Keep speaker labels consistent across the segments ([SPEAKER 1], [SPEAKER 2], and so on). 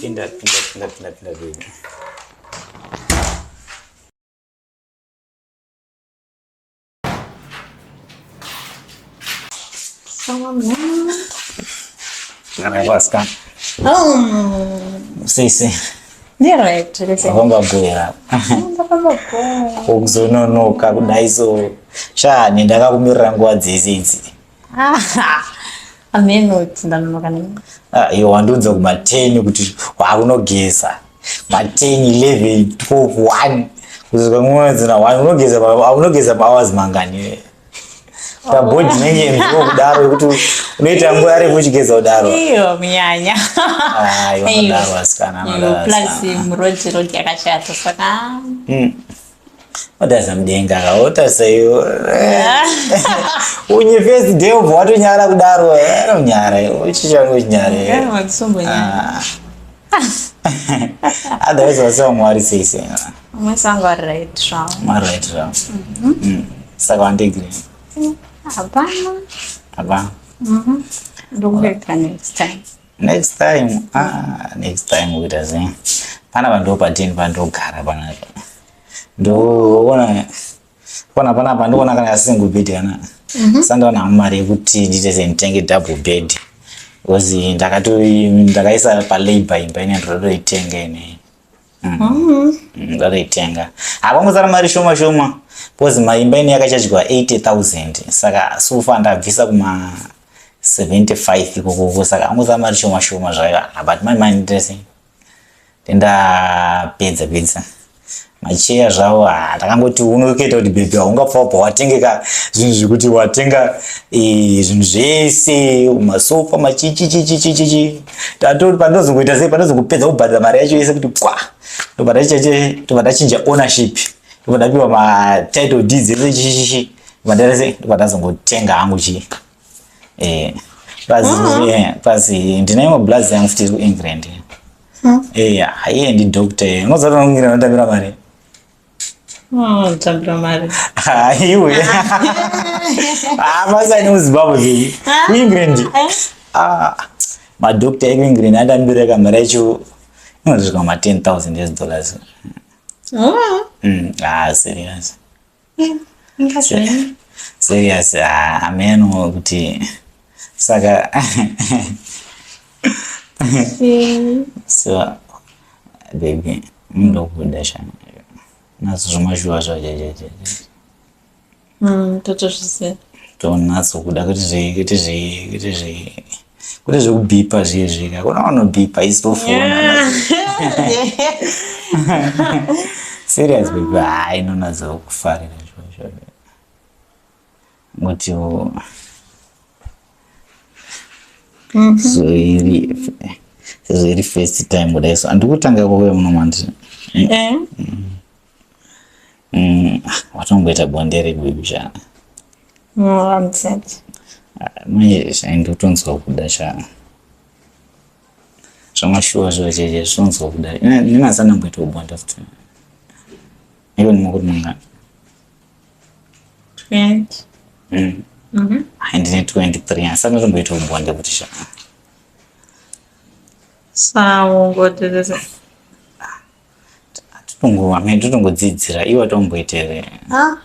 [SPEAKER 1] Pinda, pinda, pinda, pinda, pinda, baby. Vasikana. Sei sei. Ndafamba bwera. Kuzononoka kudai so. Shani ndakakumirira nguva dzese idzi.
[SPEAKER 2] Ameno kuti ndanonoka nei.
[SPEAKER 1] Ah, iwe wandiudza kuma 10 kuti wakunogeza. Ma 10, 11, 12, 1. Kuzosvika nguva dzina 1 unogeza unogeza ma hours mangani? Tabhodhi inenge nzvimbo kudaro yekuti unoita nguva refu uchigeza kudaro.
[SPEAKER 2] Iyo munyanya.
[SPEAKER 1] Ah, iwe unodaro asikana, unodaro
[SPEAKER 2] Plus
[SPEAKER 1] asikana.
[SPEAKER 2] muroad road yakashata saka
[SPEAKER 1] Otarisa mudenga ka, otarisa iwe. Unye first day ubva watonyara kudaro, eh, unyara, uchichange uchinyara.
[SPEAKER 2] Makusombonyara.
[SPEAKER 1] Ah. Otherwise wasiwa mwari sei sei.
[SPEAKER 2] Mwese wangu ari right zvavo.
[SPEAKER 1] Mwari right zvavo. Saka wandigri.
[SPEAKER 2] Hapana.
[SPEAKER 1] Hapana.
[SPEAKER 2] Ndokupeka next time.
[SPEAKER 1] Next time, ah, next time kuita sei? Pana ndo patini pandogara panapa. Ndoona pana panapa ndoona kana single bed kana. Sandaona hangu mari yekuti ndiite sei nditenge double bed. Because ndakato ndakaisa pa labor imba ine ndotoitenga ine. Ndatoitenga. Hakongosara mari shoma shoma because maimba ine yakachajwa 80,000 saka so far ndabvisa kuma 75 ikokoko saka angosara mari shoma shoma zvayo. Ah, but my mind dressing ndendapedza pedza macheya zvavo ah, ndakangoti unokuita kuti bhebhi haungapfa wabva watengeka zvinhu zvekuti watenga eh, zvinhu zvese masofa machichichichichichi pandozongoita sei pandozongopedza kubhadhara mari yacho yese kuti pwa ndobva ndachichache ndobva ndachinja ownership ndobva ndapiwa matitle deeds ese chichichichi ndobva ndaita sei ndobva ndazongotenga hangu chii eh pasi ndine imwe blazi yangu futi iri kuengland. Eh, iye ndi doctor. Unoziva kuti kuengland unotambira mari?
[SPEAKER 2] Tambira mari.
[SPEAKER 1] Ah, iwe. Ah, basa ni muzimbabwe baby. Kuengland. Ah, madoctor ekuengland anotambira kamari yacho inozosvika ma 10,000 US dollars. Ah, serious.
[SPEAKER 2] Ingazveni.
[SPEAKER 1] Serious, ah, ameno kuti saka so baby ndokuda shana nazo zvomashuwa zvajejeje.
[SPEAKER 2] Totozviziva.
[SPEAKER 1] Tonatso kuda kuti zve kuti zve kuti zve kuti zvekubhipa zviye zvika kuna vanobhipa isitofona. Serious baby, hayi inonatso kufarira zvo ngoti so iri sezvo iri first time kudai so andikutanga kuuya muno mandi.
[SPEAKER 2] Eh.
[SPEAKER 1] Watomboita bonde rebaby sha?
[SPEAKER 2] Handisati.
[SPEAKER 1] Manje sha ndikutonzwa kuda sha. Zvamashuwa zvo cheche zvinonzwa kuda. Ndinasana mboita bonde futi. Iwe ni mangani?
[SPEAKER 2] 20.
[SPEAKER 1] Hai ndine 23 asana tomboita bonde kuti sha.
[SPEAKER 2] Saungoti.
[SPEAKER 1] Titongo ame titongodzidzira iwe tomboitere.
[SPEAKER 2] Ah.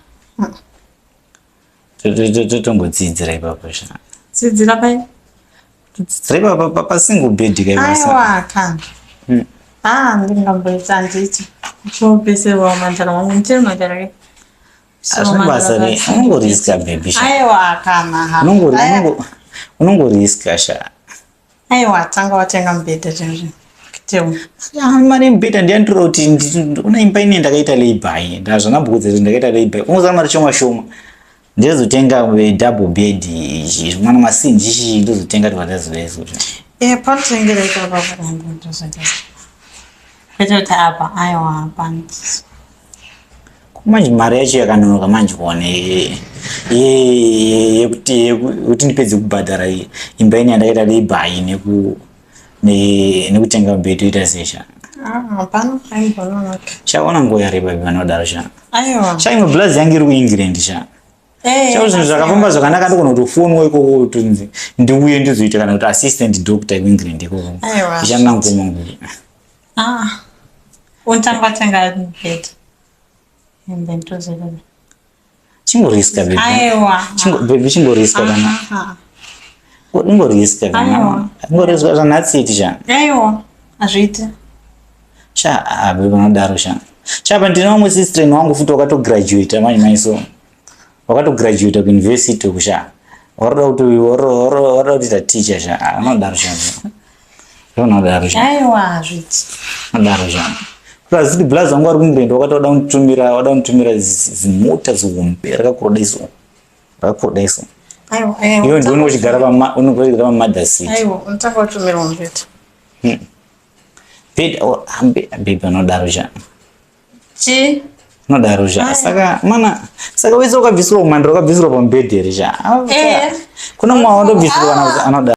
[SPEAKER 1] Totongodzidzira ipapo sha.
[SPEAKER 2] Dzidzira pai?
[SPEAKER 1] Dzidzira ipapo pa single bed kai basa.
[SPEAKER 2] Aiwa kana. Ah, ndingamboita handiti. Chopeserwa mandara wangu ndichiri mandara ke.
[SPEAKER 1] Hazvina basa re unongoriska baby sha.
[SPEAKER 2] Aiwa kana ha.
[SPEAKER 1] Unongori unongo unongoriska sha.
[SPEAKER 2] Aiwa tanga watenga mubhedha chaizvo. Kitewo.
[SPEAKER 1] Mari yemubhedha ndiyanditora kuti una imba ine ndakaita lay-by. Ndazvana mbukudza kuti ndakaita lay-by. Unozama mari shoma shoma. Ndizotenga double bed ichi mwana masinji ichi ndozotenga kuti vandazodaizvo.
[SPEAKER 2] Eh, panotengera ipapo apa ndozoita. Kwete kuti apa aiwa hapana.
[SPEAKER 1] Manje mari yacho yakanonoka manje kuona yekuti yekuti ndipedze kubhadhara imba ine yandakaita lay-by neku nekutenga mubhedha oita sei sha?
[SPEAKER 2] Ah, hapana aimbononoka.
[SPEAKER 1] Chaona nguva yareba vanodaro sha.
[SPEAKER 2] Aiwa.
[SPEAKER 1] Sha imwe blazi yangu iri kuEngland sha.
[SPEAKER 2] Eh,
[SPEAKER 1] Chao zvinhu zvakafamba zvakanaka ndogona kutofonwa ikoko kutonzi ndiuye ndizoita kana kuti assistant doctor kuEngland ikoko.
[SPEAKER 2] Aiwa.
[SPEAKER 1] Ndichana ngoma nguva.
[SPEAKER 2] Ah. Unotanga watenga bed. And then tozoita.
[SPEAKER 1] Chingoriska baby.
[SPEAKER 2] Aiwa.
[SPEAKER 1] Chingo baby chingoriska kana.
[SPEAKER 2] Ah.
[SPEAKER 1] Ingoriska kana.
[SPEAKER 2] Aiwa.
[SPEAKER 1] Ingoriska zvanhatsiti sha.
[SPEAKER 2] Aiwa. Hazviiti.
[SPEAKER 1] Sha ah baby unodaro sha. Chapa ndine vamwe sister wangu futi wakatograduate manje mai so. Wakatograduate ku university kusha. Waroda kuti waroda kuita teacher sha. Ah, unodaro sha. Unodaro sha.
[SPEAKER 2] Aiwa hazviiti.
[SPEAKER 1] Unodaro sha. Plus kuti blaz wangu ari kuEngland wakatoda kunitumira wada kunitumira zimota zihombe rakakura dai so. Rakakura dai so.
[SPEAKER 2] Aiwa. Aiwa.
[SPEAKER 1] Iwe ndiwe uchigara pama unogara pa mother seat.
[SPEAKER 2] Aiwa, unotanga watumira mubhedha.
[SPEAKER 1] Bed oh ambe baby unodaro sha.
[SPEAKER 2] Chi?
[SPEAKER 1] Unodaro sha. Saka mana saka wese wakabvisirwa kumandiro wakabvisirwa pamubhedha here sha.
[SPEAKER 2] Eh.
[SPEAKER 1] Kuna mumwe wandobvisirwa kana anodaro.